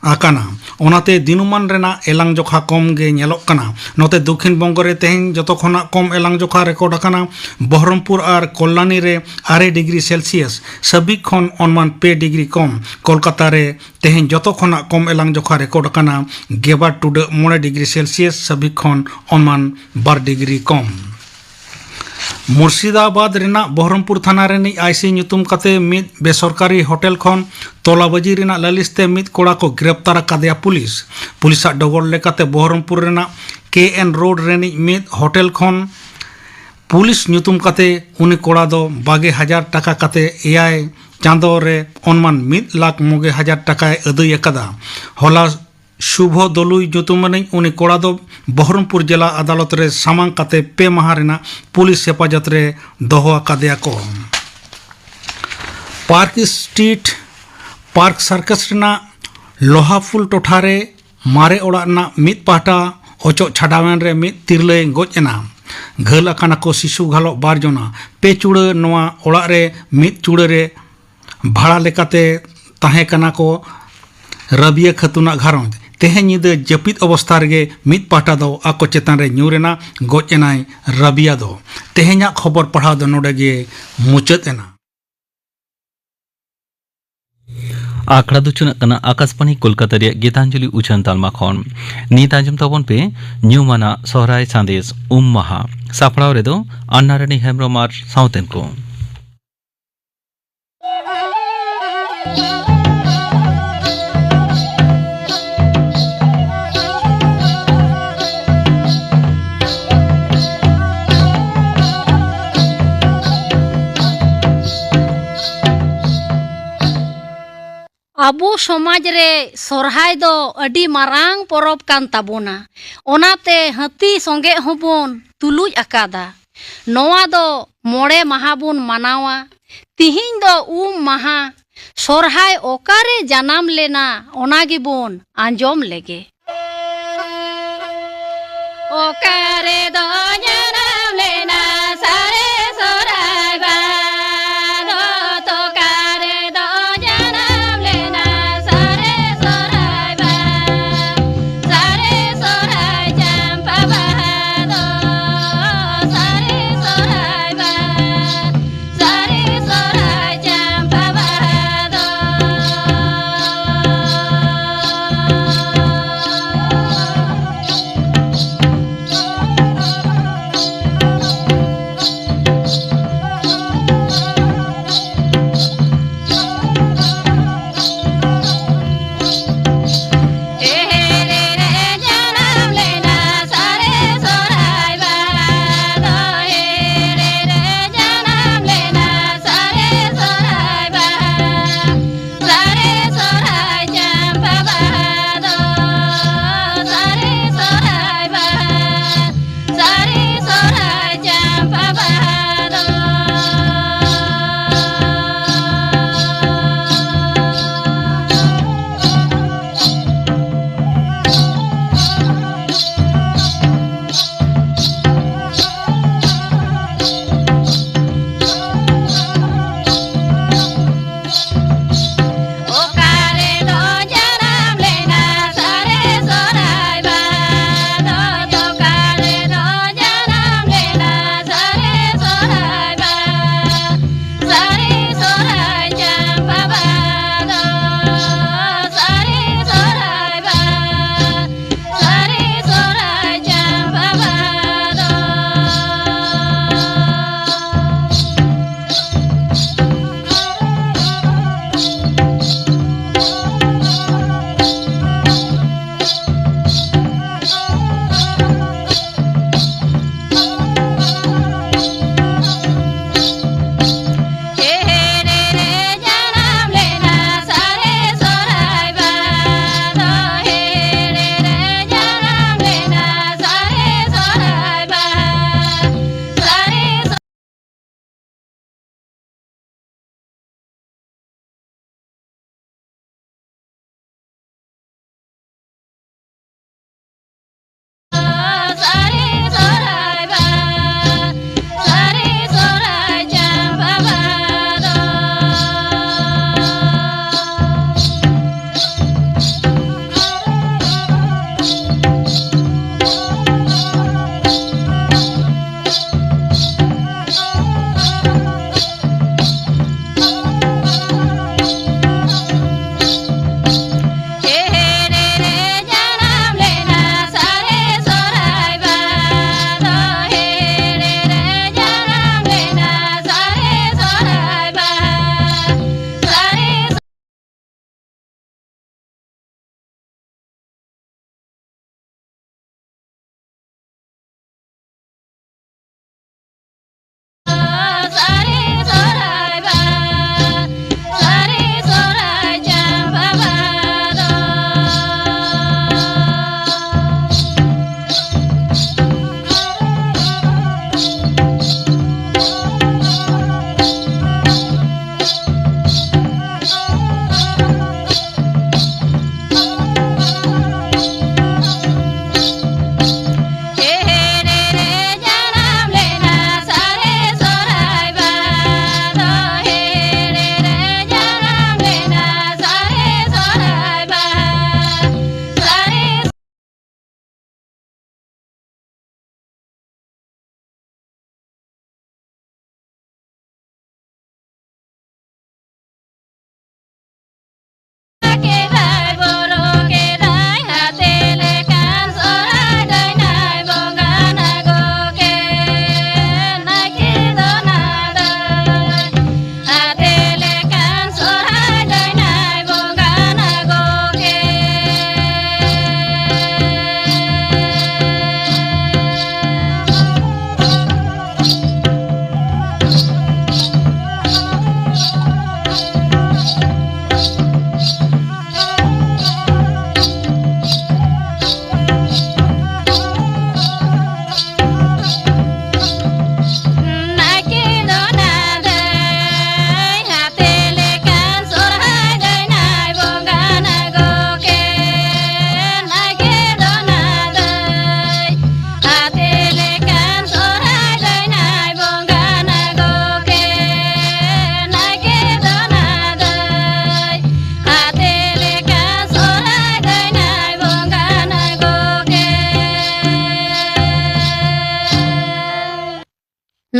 ᱟᱠᱟᱱᱟ᱾ ᱚᱱᱟᱛᱮ ᱫᱤᱱᱩᱢᱟᱱ ᱨᱮᱱᱟᱜ ᱮᱞᱟᱝ ᱡᱚᱠᱷᱟ ᱠᱚᱢ ᱜᱮ ᱧᱮᱞᱚᱜ ᱠᱟᱱᱟ᱾ ᱱᱚᱛᱮ ᱫᱚᱠᱷᱤᱱ ᱵᱚᱝᱜᱚ ᱨᱮ ᱛᱮᱦᱮᱧ ᱡᱚᱛᱚ ᱠᱷᱚᱱᱟᱜ ᱠᱚᱢ ᱮᱞᱟᱝ ᱡᱚᱠᱷᱟ ᱨᱮᱠᱚᱨᱰ ᱟᱠᱟᱱᱟ ᱵᱚᱦᱨᱚᱢᱯᱩᱨ ᱟᱨ ᱠᱚᱞᱞᱟᱱᱤ ᱨᱮ ᱟᱨᱮ ᱰᱤᱜᱽᱨᱤ ᱥᱮᱞᱥᱤᱭᱟᱥ, ᱥᱟᱹᱵᱤᱠ ᱠᱷᱚᱱ ᱚᱱᱢᱟᱱ ᱯᱮ ᱰᱤᱜᱽᱨᱤ ᱠᱚᱢ᱾ ᱠᱳᱞᱠᱟᱛᱟ ᱨᱮ ᱛᱮᱦᱮᱧ ᱡᱚᱛᱚ ᱠᱷᱚᱱᱟᱜ ᱠᱚᱢ ᱮᱞᱟᱝ ᱡᱚᱠᱷᱟ ᱨᱮᱠᱚᱨᱰ ᱟᱠᱟᱱᱟ ᱜᱮᱵᱟᱨ ᱴᱩᱰᱟᱹᱜ ᱢᱚᱬᱮ ᱰᱤᱜᱽᱨᱤ ᱥᱮᱞᱥᱤᱭᱟᱥ, ᱥᱟᱹᱵᱤᱠ ᱠᱷᱚᱱ ᱚᱱᱢᱟᱱ ᱵᱟᱨ ᱰᱤᱜᱽᱨᱤ ᱠᱚᱢ᱾ ᱢᱩᱨᱥᱤᱫᱟᱵᱟᱫᱽ ᱨᱮᱱᱟᱜ ᱵᱚᱦᱨᱚᱢᱯᱩᱨ ᱛᱷᱟᱱᱟ ᱨᱤᱱᱤᱡ ᱟᱭ ᱥᱤ ᱧᱩᱛᱩᱢ ᱠᱟᱛᱮ ᱢᱤᱫ ᱵᱮᱥᱚᱨᱠᱟᱨᱤ ᱦᱳᱴᱮᱞ ᱠᱷᱚᱱ ᱛᱚᱞᱟᱵᱟᱡᱤ ᱨᱮᱱᱟᱜ ᱞᱟᱹᱞᱤᱥ ᱛᱮ ᱢᱤᱫ ᱠᱚᱲᱟ ᱠᱚ ᱜᱨᱮᱯᱛᱟᱨ ᱟᱠᱟᱫᱮᱭᱟ ᱯᱩᱞᱤᱥ᱾ ᱯᱩᱞᱤᱥᱟᱜ ᱰᱚᱜᱚᱨ ᱞᱮᱠᱟᱛᱮ ᱵᱚᱦᱨᱚᱢᱯᱩᱨ ᱨᱮᱱᱟᱜ ᱠᱮ ᱮᱱ ᱨᱳᱰ ᱨᱤᱱᱤᱡ ᱢᱤᱫ ᱦᱳᱴᱮᱞ ᱠᱷᱚᱱ ᱯᱩᱞᱤᱥ ᱧᱩᱛᱩᱢ ᱠᱟᱛᱮ ᱩᱱᱤ ᱠᱚᱲᱟ ᱫᱚ ᱵᱟᱜᱮ ᱦᱟᱡᱟᱨ ᱴᱟᱠᱟ ᱠᱟᱛᱮ ᱮᱭᱟᱭ ᱪᱟᱸᱫᱚ ᱨᱮ ᱚᱱᱢᱟᱱ ᱢᱤᱫ ᱞᱟᱠᱷ ᱢᱚᱜᱮ ᱦᱟᱡᱟᱨ ᱴᱟᱠᱟᱭ ᱟᱹᱫᱟᱹᱭ ᱟᱠᱟᱫᱟ᱾ ᱦᱚᱞᱟ ᱥᱩᱵᱷᱚ ᱫᱚᱞᱩᱭ ᱧᱩᱛᱩᱢᱟᱱᱤᱡ ᱩᱱᱤ ᱠᱚᱲᱟ ᱫᱚ ᱵᱚᱦᱨᱚᱢᱯᱩᱨ ᱡᱮᱞᱟ ᱟᱫᱟᱞᱚᱛ ᱨᱮ ᱥᱟᱢᱟᱝ ᱠᱟᱛᱮ ᱯᱮ ᱢᱟᱦᱟ ᱨᱮᱱᱟᱜ ᱯᱩᱞᱤᱥ ᱦᱮᱯᱟᱡᱚᱛ ᱨᱮ ᱫᱚᱦᱚ ᱟᱠᱟᱫᱮᱭᱟ ᱠᱚ᱾ ᱯᱟᱨᱠ ᱥᱴᱨᱤᱴ ᱯᱟᱨᱠ ᱥᱟᱨᱠᱟᱥ ᱨᱮᱱᱟᱜ ᱞᱳᱦᱟᱯᱷᱩᱞ ᱴᱚᱴᱷᱟ ᱨᱮ ᱢᱟᱨᱮ ᱚᱲᱟᱜ ᱨᱮᱱᱟᱜ ᱢᱤᱫ ᱯᱟᱦᱴᱟ ᱚᱪᱚᱜ ᱪᱷᱟᱰᱟᱣᱮᱱ ᱨᱮ ᱢᱤᱫ ᱛᱤᱨᱞᱟᱹᱭ ᱜᱚᱡ ᱮᱱᱟ᱾ ᱜᱷᱟᱹᱞ ᱟᱠᱟᱱᱟ ᱠᱚ ᱥᱤᱥᱩ ᱜᱷᱟᱞᱚᱜ ᱵᱟᱨ ᱡᱚᱱᱟ᱾ ᱯᱮ ᱪᱩᱲᱟᱹ ᱱᱚᱣᱟ ᱚᱲᱟᱜ ᱨᱮ ᱢᱤᱫ ᱪᱩᱲᱟᱹ ᱨᱮ ᱵᱷᱟᱲᱟ ᱞᱮᱠᱟᱛᱮ ᱛᱟᱦᱮᱸ ᱠᱟᱱᱟ ᱠᱚ ᱨᱟᱵᱤᱭᱟ ᱠᱷᱟᱛᱩᱱᱟᱜ ᱜᱷᱟᱨᱚᱸᱡᱽ᱾ ᱛᱮᱦᱮᱧ ᱧᱤᱫᱟᱹ ᱡᱟᱹᱯᱤᱫ ᱚᱵᱚᱥᱛᱷᱟ ᱨᱮᱜᱮ ᱢᱤᱫ ᱯᱟᱦᱴᱟ ᱫᱚ ᱟᱠᱚ ᱪᱮᱛᱟᱱ ᱨᱮ ᱧᱩᱨ ᱮᱱᱟ, ᱜᱚᱡ ᱮᱱᱟᱭ ᱨᱟᱵᱤᱭᱟ ᱫᱚ᱾ ᱛᱮᱦᱮᱧᱟᱜ ᱠᱷᱚᱵᱚᱨ ᱯᱟᱲᱦᱟᱣ ᱫᱚ ᱱᱚᱰᱮ ᱜᱮ ᱢᱩᱪᱟᱹᱫ ᱮᱱᱟ᱾ ᱟᱠᱷᱲᱟ ᱫᱚ ᱪᱟᱞᱟᱜ ᱠᱟᱱᱟ ᱟᱠᱟᱥᱵᱟᱬᱤ ᱠᱳᱞᱠᱟᱛᱟ ᱨᱮᱭᱟᱜ ᱜᱤᱛᱟᱧᱡᱚᱞᱤ ᱩᱪᱷᱟᱹᱱ ᱛᱟᱞᱢᱟ ᱠᱷᱚᱱ᱾ ᱱᱤᱛ ᱟᱸᱡᱚᱢ ᱛᱟᱵᱚᱱ ᱯᱮ ᱧᱩᱢᱟᱱᱟᱜ ᱥᱚᱦᱨᱟᱭ ᱥᱟᱸᱫᱮᱥ, ᱩᱢ ᱢᱟᱦᱟ᱾ ᱥᱟᱯᱲᱟᱣ ᱨᱮᱫᱚ ᱟᱱᱱᱟ ᱨᱟᱱᱤ ᱦᱮᱢᱵᱨᱚᱢ ᱟᱨ ᱥᱟᱶᱛᱮᱱ ᱠᱚ᱾ ᱟᱵᱚ ᱥᱚᱢᱟᱡᱽ ᱨᱮ ᱥᱚᱨᱦᱟᱭ ᱫᱚ ᱟᱹᱰᱤ ᱢᱟᱨᱟᱝ ᱯᱚᱨᱚᱵᱽ ᱠᱟᱱ ᱛᱟᱵᱚᱱᱟ᱾ ᱚᱱᱟᱛᱮ ᱦᱟᱹᱛᱤ ᱥᱚᱸᱜᱮ ᱦᱚᱸᱵᱚᱱ ᱛᱩᱞᱩᱡ ᱟᱠᱟᱫᱟ᱾ ᱱᱚᱣᱟ ᱫᱚ ᱢᱚᱬᱮ ᱢᱟᱦᱟ ᱵᱚᱱ ᱢᱟᱱᱟᱣᱟ᱾ ᱛᱤᱦᱤᱧ ᱫᱚ ᱩᱢ ᱢᱟᱦᱟ᱾ ᱥᱚᱨᱦᱟᱭ ᱚᱠᱟᱨᱮ ᱡᱟᱱᱟᱢ ᱞᱮᱱᱟ, ᱚᱱᱟ ᱜᱮᱵᱚᱱ ᱟᱸᱡᱚᱢ ᱞᱮᱜᱮ᱾ ᱚᱠᱟᱨᱮ ᱫᱚ ᱡᱟᱱᱟᱢ ᱞᱮᱱᱟ ᱥᱟᱨᱮ ᱥᱚᱨᱦᱟᱭ ᱵᱟᱦᱟ ᱫᱚ? ᱚᱠᱟᱨᱮ ᱫᱚ ᱡᱟᱱᱟᱢ ᱞᱮᱱᱟ ᱥᱟᱨᱮ ᱥᱚᱨᱦᱟᱭ ᱵᱟᱦᱟ? ᱥᱟᱨᱮ ᱥᱚᱨᱦᱟᱭ ᱪᱟᱢᱯᱟ ᱵᱟᱦᱟ ᱫᱚ, ᱥᱟᱨᱮ ᱥᱚᱨᱦᱟᱭ ᱵᱟᱦᱟ, ᱥᱟᱨᱮ ᱥᱚᱨᱦᱟᱭ ᱪᱟᱢᱯᱟ ᱵᱟᱦᱟ ᱫᱚ᱾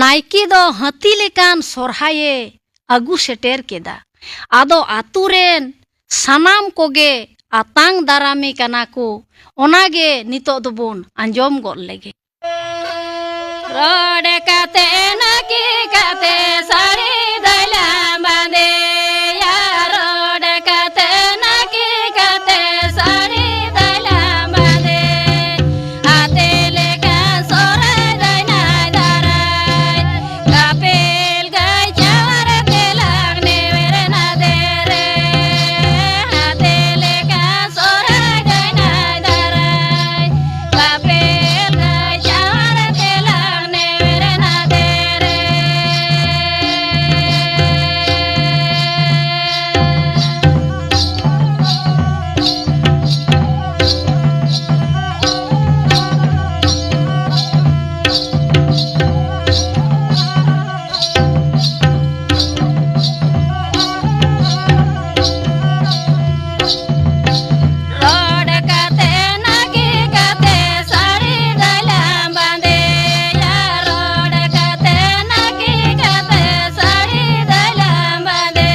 ᱱᱟᱭᱠᱮ ᱫᱚ ᱦᱟᱹᱛᱤ ᱞᱮᱠᱟᱱ ᱥᱚᱨᱦᱟᱭᱮ ᱟᱹᱜᱩ ᱥᱮᱴᱮᱨ ᱠᱮᱫᱟ᱾ ᱟᱫᱚ ᱟᱛᱳ ᱨᱮᱱ ᱥᱟᱱᱟᱢ ᱠᱚᱜᱮ ᱟᱛᱟᱝ ᱫᱟᱨᱟᱢᱮ ᱠᱟᱱᱟ ᱠᱚ᱾ ᱚᱱᱟᱜᱮ ᱱᱤᱛᱚᱜ ᱫᱚᱵᱚᱱ ᱟᱸᱡᱚᱢ ᱜᱚᱫ ᱞᱮᱜᱮ᱾ ᱨᱚᱲ ᱠᱟᱛᱮ ᱱᱟᱹᱠᱤ ᱠᱟᱛᱮ ᱥᱟᱹᱲᱤ ᱫᱚᱭ ᱞᱟᱢ ᱵᱟᱸᱫᱮᱭᱟ᱾ ᱨᱚᱲ ᱠᱟᱛᱮ ᱱᱟᱹᱠᱤ ᱠᱟᱛᱮ ᱥᱟᱹᱲᱤ ᱫᱚᱭ ᱞᱟᱢ ᱵᱟᱸᱫᱮ᱾ ᱦᱟᱛᱮ ᱞᱮᱠᱟ ᱥᱚᱨᱦᱟᱭ ᱫᱚᱭ ᱱᱟᱭ ᱫᱟᱨᱟᱭ᱾ ᱠᱟᱯᱮᱞ ᱜᱟᱹᱭ ᱪᱟᱣᱟᱨ ᱛᱮᱞᱟᱝ ᱱᱮᱣᱮᱨ ᱱᱟᱫᱮ ᱨᱮ᱾ ᱦᱟᱛᱮ ᱞᱮᱠᱟ ᱥᱚᱨᱦᱟᱭ ᱫᱚᱭ ᱱᱟᱭ ᱫᱟᱨᱟᱭ᱾ ᱵᱟᱯᱮᱞ ᱜᱟᱹᱭ ᱪᱟᱣᱟᱨ ᱛᱮᱞᱟᱝ ᱱᱮᱣᱮᱨ ᱱᱟᱫᱮ ᱨᱮ᱾ ᱨᱚᱲ ᱠᱟᱛᱮ ᱱᱟᱹᱠᱤ ᱠᱟᱛᱮ ᱥᱟᱹᱲᱤ ᱫᱚᱭ ᱞᱟᱢ ᱵᱟᱸᱫᱮᱭᱟ᱾ ᱨᱚᱲ ᱠᱟᱛᱮ ᱱᱟᱹᱠᱤ ᱠᱟᱛᱮ ᱥᱟᱹᱲᱤ ᱫᱚᱭ ᱞᱟᱢ ᱵᱟᱸᱫᱮ᱾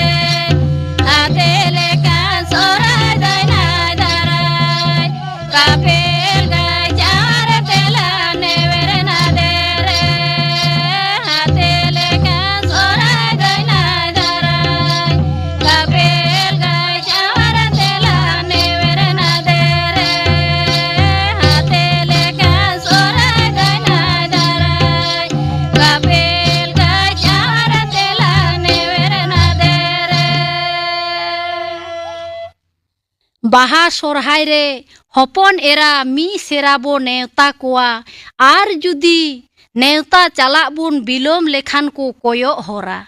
ᱦᱟᱛᱮ ᱞᱮᱠᱟᱱ ᱥᱚᱨᱦᱟᱭ ᱫᱚᱭ ᱱᱟᱭ ᱫᱟᱨᱟᱭ᱾ ᱠᱟᱯᱮᱞ ᱜᱟᱹᱭ ᱪᱟᱣᱟᱨ ᱛᱮᱞᱟ ᱱᱮᱣᱮᱨ ᱱᱟᱫᱮ ᱨᱮ᱾ ᱦᱟᱛᱮ ᱞᱮᱠᱟᱱ ᱥᱚᱨᱦᱟᱭ ᱫᱚᱭ ᱱᱟᱭ ᱫᱟᱨᱟᱭ᱾ ᱠᱟᱯᱮᱞ ᱜᱟᱹᱭ ᱪᱟᱣᱟᱨ ᱛᱮᱞᱟ ᱱᱮᱣᱮᱨ ᱱᱟᱫᱮ ᱨᱮ᱾ ᱦᱟᱛᱮ ᱞᱮᱠᱟᱱ ᱥᱚᱨᱦᱟᱭ ᱫᱚᱭ ᱱᱟᱭ ᱫᱟᱨᱟᱭ᱾ ᱠᱟᱯᱮᱞ ᱜᱟᱹᱭ ᱪᱟᱣᱟᱨ ᱛᱮᱞᱟ ᱱᱮᱣᱮᱨ ᱱᱟᱫᱮ ᱨᱮ᱾ ᱵᱟᱦᱟ ᱥᱚᱨᱦᱟᱭ ᱨᱮ ᱦᱚᱯᱚᱱ ᱮᱨᱟ ᱢᱤᱥ ᱮᱨᱟ ᱵᱚ ᱱᱮᱣᱛᱟ ᱠᱚᱣᱟ᱾ ᱟᱨ ᱡᱩᱫᱤ ᱱᱮᱣᱛᱟ ᱪᱟᱞᱟᱜ ᱵᱚᱱ ᱵᱤᱞᱚᱢ ᱞᱮᱠᱷᱟᱱ ᱠᱚ ᱠᱚᱭᱚᱜ ᱦᱚᱨᱟ᱾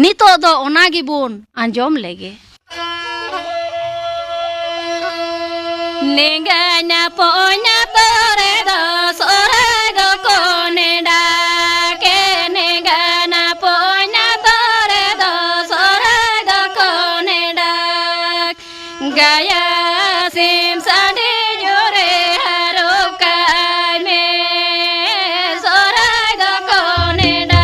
ᱱᱤᱛᱚᱜ ᱫᱚ ᱚᱱᱟ ᱜᱮᱵᱚᱱ ᱟᱸᱡᱚᱢ ᱞᱮᱜᱮ᱾ ᱱᱮᱸᱜᱟᱧ ᱟᱯᱚᱧ ᱟᱛᱳ ᱨᱮᱫᱚ ᱥᱚᱨᱦᱟᱭ ᱫᱚᱠᱚ ᱱᱮᱰᱟ ᱠᱮ᱾ ᱱᱮᱸᱜᱟᱧ ᱟᱯᱚᱧ ᱟᱛᱳ ᱨᱮᱫᱚ ᱥᱚᱨᱦᱟᱭ ᱫᱚᱠᱚ ᱱᱮᱰᱟ᱾ ᱜᱟᱭᱟ ᱥᱤᱢ ᱥᱟᱺᱰᱤ ᱡᱳᱨᱮ ᱦᱟᱨᱚᱜ ᱠᱟᱭ ᱢᱮ, ᱥᱚᱨᱦᱟᱭ ᱫᱚᱠᱚ ᱱᱮᱰᱟ᱾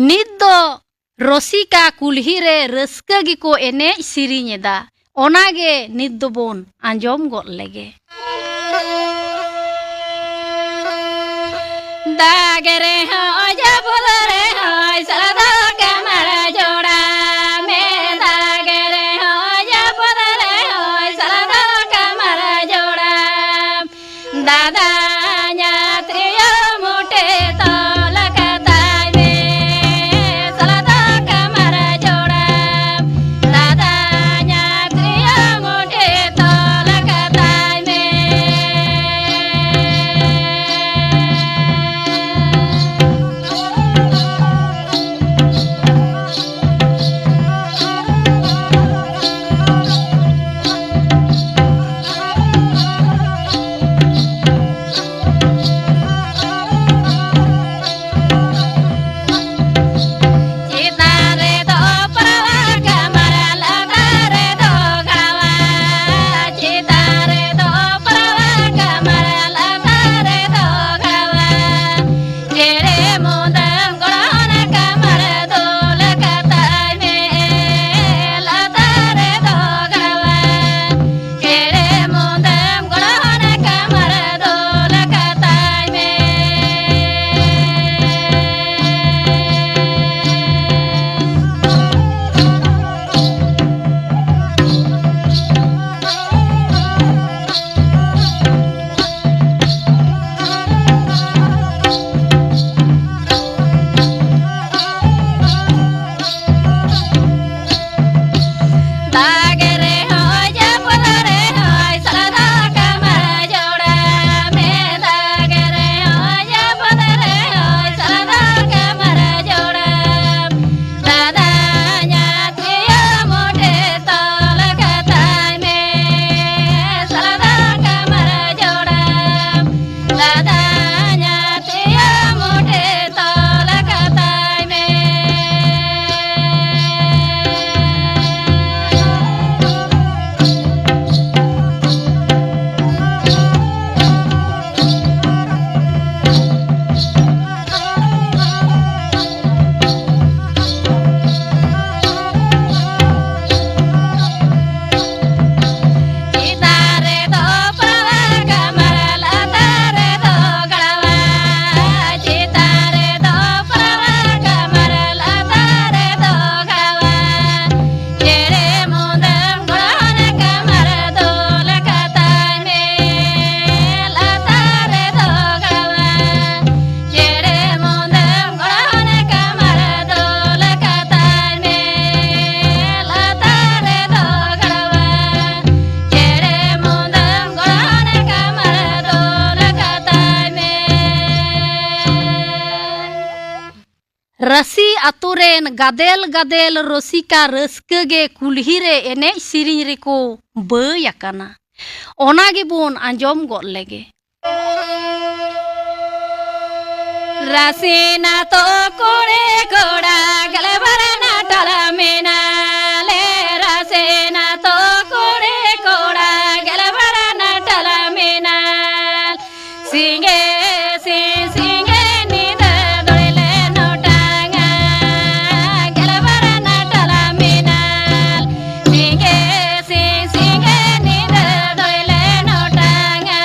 ᱱᱤᱛ ᱫᱚ ᱨᱚᱥᱤᱠᱟ ᱠᱩᱞᱦᱤ ᱨᱮ ᱨᱟᱹᱥᱠᱟᱹ ᱜᱮᱠᱚ ᱮᱱᱮᱡ ᱥᱮᱨᱮᱧ ᱮᱫᱟ᱾ ᱚᱱᱟᱜᱮ ᱱᱤᱛ ᱫᱚᱵᱚᱱ ᱟᱸᱡᱚᱢ ᱜᱚᱫ ᱞᱮᱜᱮ᱾ ᱫᱟᱜ ᱨᱮᱦᱚᱸ ᱡᱟᱹᱯᱩᱫ ᱨᱮᱦᱚᱸ ᱥᱟᱞᱟ ᱫᱚ ᱠᱟᱢᱟᱨ ᱡᱚᱲᱟ᱾ ᱢᱮ ᱫᱟᱜ ᱨᱮᱦᱚᱸ ᱡᱟᱹᱯᱩᱫ ᱨᱮᱦᱚᱸ ᱥᱟᱞᱟ ᱫᱚ ᱠᱟᱢᱟᱨ ᱡᱚᱲᱟ᱾ ᱫᱟᱫᱟ ᱧᱟᱛᱨᱤᱭᱳ ᱢᱩᱴᱷᱟᱹ ᱛᱚᱞ ᱠᱟᱛᱟᱭ ᱢᱮ᱾ ᱥᱟᱞᱟ ᱫᱚ ᱠᱟᱢᱟᱨ ᱡᱚᱲᱟ᱾ ᱫᱟᱫᱟ ᱧᱟᱛᱨᱤᱭᱳ ᱢᱩᱴᱷᱟᱹ ᱛᱚᱞ ᱠᱟᱛᱟᱭ ᱢᱮ᱾ ᱨᱟᱹᱥᱤ ᱟᱛᱳ ᱨᱮᱱ ᱜᱟᱫᱮᱞ ᱜᱟᱫᱮᱞ ᱨᱚᱥᱤᱠᱟ ᱨᱟᱹᱥᱠᱟᱹ ᱜᱮ ᱠᱩᱞᱦᱤ ᱨᱮ ᱮᱱᱮᱡ ᱥᱮᱨᱮᱧ ᱨᱮᱠᱚ ᱵᱟᱹᱭ ᱟᱠᱟᱱᱟ᱾ ᱚᱱᱟ ᱜᱮᱵᱚᱱ ᱟᱸᱡᱚᱢ ᱜᱚᱫ ᱞᱮᱜᱮ᱾ ᱨᱟᱥᱮᱱᱟ ᱛᱚ ᱠᱚᱲᱮ ᱠᱚᱲᱟ ᱜᱮᱞᱵᱟᱨ ᱱᱟᱴᱟᱞ ᱢᱮᱱᱟᱞᱮ, ᱨᱟᱥᱮᱱᱟ ᱛᱚ ᱠᱚᱲᱮ ᱠᱚᱲᱟ ᱜᱮᱞᱵᱟᱨ ᱱᱟᱴᱟᱞ ᱢᱮᱱᱟᱞ᱾ ᱥᱤᱸᱜᱮ ᱥᱤᱧ ᱥᱤᱸᱜᱮ ᱧᱤᱫᱟᱹ ᱫᱚᱲᱮ ᱞᱮ ᱱᱚᱴᱟᱝᱟ, ᱜᱮᱞᱵᱟᱨ ᱱᱟᱴᱟᱞ ᱢᱮᱱᱟᱞ᱾ ᱥᱤᱸᱜᱮ ᱥᱤᱧ ᱥᱤᱸᱜᱮ ᱧᱤᱫᱟᱹ ᱫᱚᱲᱮ ᱞᱮ ᱱᱚᱴᱟᱝᱟ᱾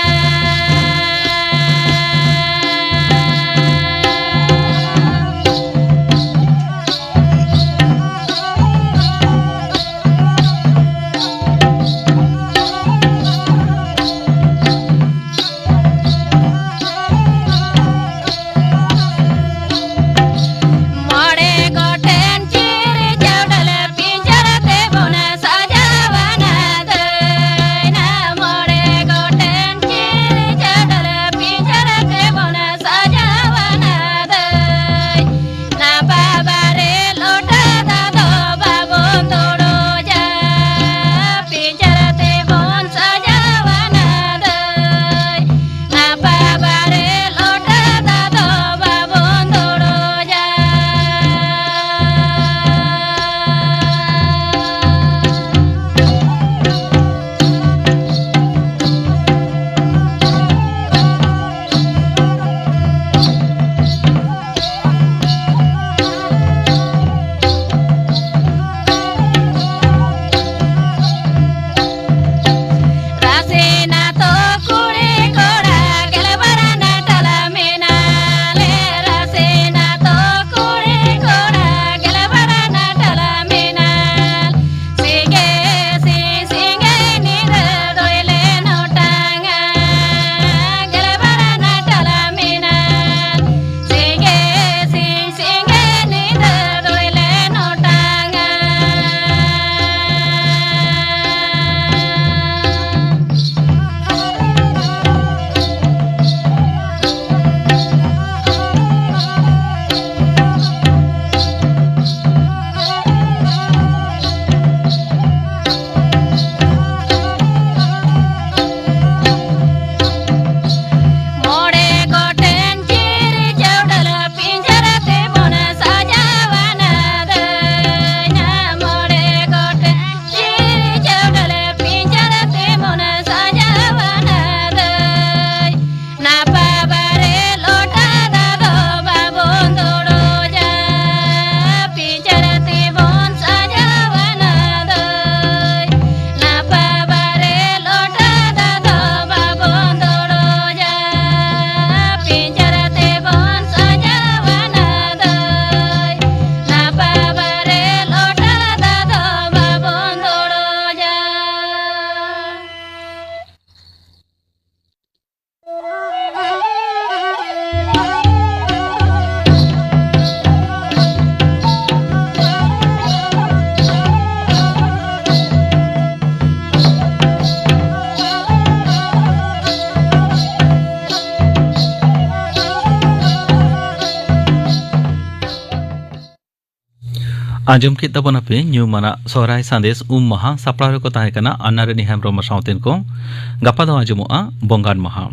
ᱟᱸᱡᱚᱢ ᱠᱮᱫ ᱛᱟᱵᱚᱱᱟᱯᱮ ᱧᱩᱢᱟᱱᱟᱜ ᱥᱚᱦᱨᱟᱭ ᱥᱟᱸᱫᱮᱥ ᱩᱢ ᱢᱟᱦᱟ᱾ ᱥᱟᱯᱲᱟᱣ ᱨᱮᱠᱚ ᱛᱟᱦᱮᱸ ᱠᱟᱱᱟ ᱟᱱᱟᱨᱟᱱᱤ ᱦᱮᱢᱵᱨᱚᱢ ᱟᱨ ᱥᱟᱶᱛᱮᱱ ᱠᱚ᱾ ᱜᱟᱯᱟ ᱫᱚ ᱟᱸᱡᱚᱢᱚᱜᱼᱟ ᱵᱚᱸᱜᱟᱱ ᱢᱟᱦᱟ᱾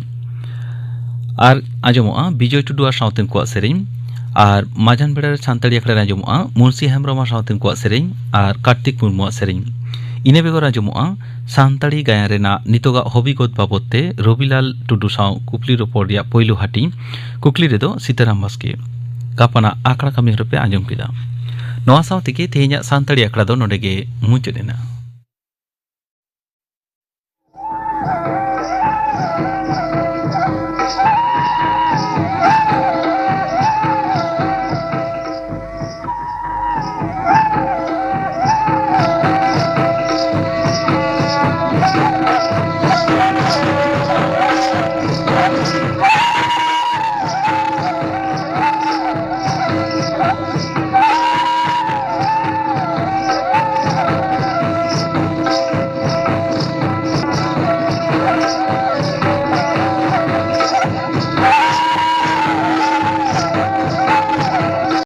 ᱟᱨ ᱟᱸᱡᱚᱢᱚᱜᱼᱟ ᱵᱤᱡᱚᱭ ᱴᱩᱰᱩ ᱟᱨ ᱥᱟᱶᱛᱮᱱ ᱠᱚᱣᱟᱜ ᱥᱮᱨᱮᱧ᱾ ᱟᱨ ᱢᱟᱡᱟᱱ ᱵᱮᱲᱟ ᱨᱮ ᱥᱟᱱᱛᱟᱲᱤ ᱟᱠᱷᱲᱟ ᱨᱮ ᱟᱸᱡᱚᱢᱚᱜᱼᱟ ᱢᱩᱱᱥᱤ ᱦᱮᱢᱵᱨᱚᱢ ᱟᱨ ᱥᱟᱶᱛᱮᱱ ᱠᱚᱣᱟᱜ ᱥᱮᱨᱮᱧ ᱟᱨ ᱠᱟᱨᱛᱤᱠ ᱢᱩᱨᱢᱩᱣᱟᱜ ᱥᱮᱨᱮᱧ᱾ ᱤᱱᱟᱹ ᱵᱮᱜᱚᱨ ᱟᱸᱡᱚᱢᱚᱜᱼᱟ ᱥᱟᱱᱛᱟᱲᱤ ᱜᱟᱭᱟᱱ ᱨᱮᱱᱟᱜ ᱱᱤᱛᱚᱜᱟᱜ ᱦᱚᱵᱤᱜᱚᱛ ᱵᱟᱵᱚᱫ ᱛᱮ ᱨᱚᱵᱤᱞᱟᱞ ᱴᱩᱰᱩ ᱥᱟᱶ ᱠᱩᱠᱞᱤ ᱨᱚᱯᱚᱲ ᱨᱮᱭᱟᱜ ᱯᱳᱭᱞᱳ ᱦᱟᱹᱴᱤᱧ᱾ ᱠᱩᱠᱞᱤ ᱨᱮᱫᱚ ᱥᱤᱛᱟᱨᱟᱢ ᱵᱟᱥᱠᱮ᱾ ᱜᱟᱯᱟᱱᱟᱜ ᱟᱠᱷᱲᱟ ᱠᱟᱹᱢᱤ ᱦᱚᱨᱟ ᱯᱮ ᱟᱸᱡᱚᱢ ᱠᱮᱫᱟ᱾ ᱱᱚᱣᱟ ᱥᱟᱶ ᱛᱮᱜᱮ ᱛᱮᱦᱮᱧᱟᱜ ᱥᱟᱱᱛᱟᱲᱤ ᱟᱠᱷᱲᱟ ᱫᱚ ᱱᱚᱰᱮ ᱜᱮ ᱢᱩᱪᱟᱹᱫ ᱮᱱᱟ᱾